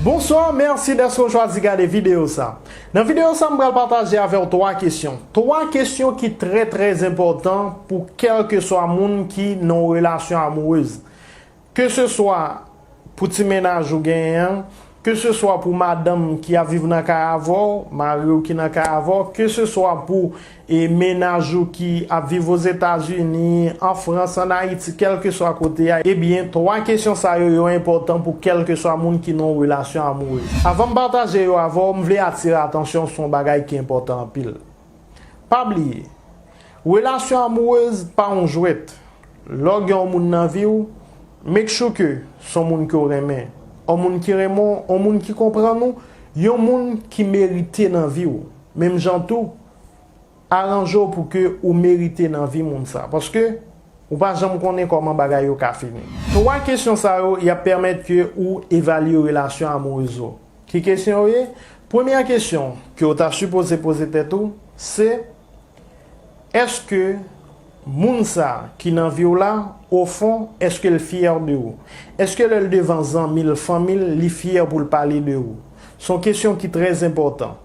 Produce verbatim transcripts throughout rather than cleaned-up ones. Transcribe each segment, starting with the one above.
Bonsoir, mèsi dèske w chwazi gade videyo sa. Nan videyo sa, m pral pataje avè w twa kesyon. Twa kesyon ki trè, trè enpòtan pou kèlkeswa moun ki nan yon relasyon amourez. Ke se swa pou ti mennaj ou genyen an, ke se swa pou madanm ki ap viv nan kay avè w, mari w ki nan kay avè w, ke se swa pou e mennaj ou ki ap viv Ozetazini, an Frans, an Ayiti, kèlkeswa kote a, ebyen, twa kesyon sa yo, yo enpòtan pou kèlkeswa moun ki nan yon relasyon amourez. Anvan m pataje yo avè w, m vle atire atansyon sou yon bagay ki enpòtan anpil. Pa bliye, relasyon amourez pa yon jwèt. Lè w gen yon moun nan vi w, make sure ke se yon moun ke w renmen. Yon moun ki renmen w, yon moun ki konprann ou, yon moun ki merite nan vi w. Menm jan tou, aranje w pou ke ou merite nan vi moun sa. Paske ou pa janm konnen kòman bagay yo ka fini. Twa kesyon sa yo, y ap pèmèt ke ou evalye relasyon amourez ou. Ki kesyon yo ye? Premyè kesyon ke w ta sipoze poze tèt ou, se, èske moun sa ki nan vi w la, ofon, èske l fyè de ou? Èske lè l devan zanmi l, fanmi l, li fyè pou l pale de ou? Se yon kesyon ki trè enpòtan.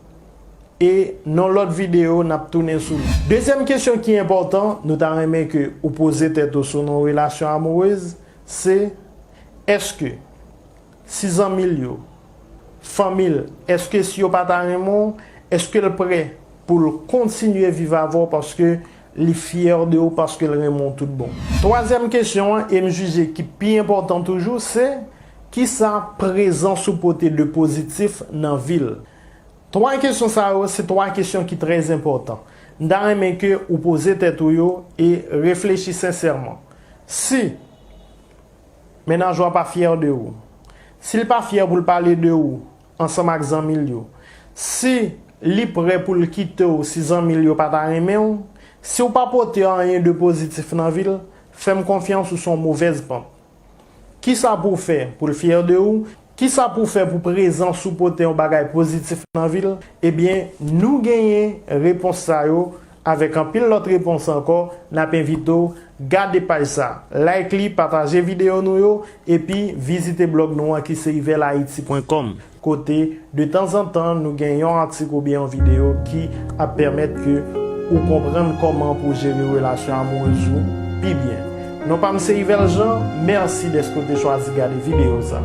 E nan lòt videyo, n ap tounen sou li. Dezyèm kesyon ki enpòtan, nou ta renmen ke ou poze tèt ou sou nan relasyon amourez, se, èske si zanmi l yo, fanmi l, èske si yo pa ta renmen w, èske l prè pou l kontinye viv avè w paske li fyè de ou, paske l renmen w tout bon? Twazyèm kesyon an, e m jije ki pi enpòtan toujou, se, kisa prezans ou pote de pozitif nan vi l? Twa kesyon sa yo, se twa kesyon ki trè enpòtan. M ta renmen ke ou poze tèt ou yo e reflechi sensèman. Si mennaj ou a pa fyè de ou, si l pa fyè pou l pale de ou ansanm ak zanmi l yo, si li prè pou l kite w si zanmi l yo pa ta renmen w, si w pa pote anyen de pozitif nan vi l, fè m konfyans, ou sou yon movèz pant. Kisa pou w fè pou l fyè de ou? Kisa pou w fè pou prezans ou pote yon bagay pozitif nan vi l? Ebyen, nou genyen repons sa yo avèk anpil lòt repons ankò. N ap envite w gade paj sa, like li, pataje videyo nou yo, epi vizite blòg nou an ki se ivel haiti pwen kòm. Kote, de tanzantan, nou gen yon atik oubyen yon videyo ki ap pèmèt ke ou konprann kòman pou w jere relasyon amourez ou pi byen. Non pa m se Yvel Jean, mèsi dèske w te chwazi gade videyo sa.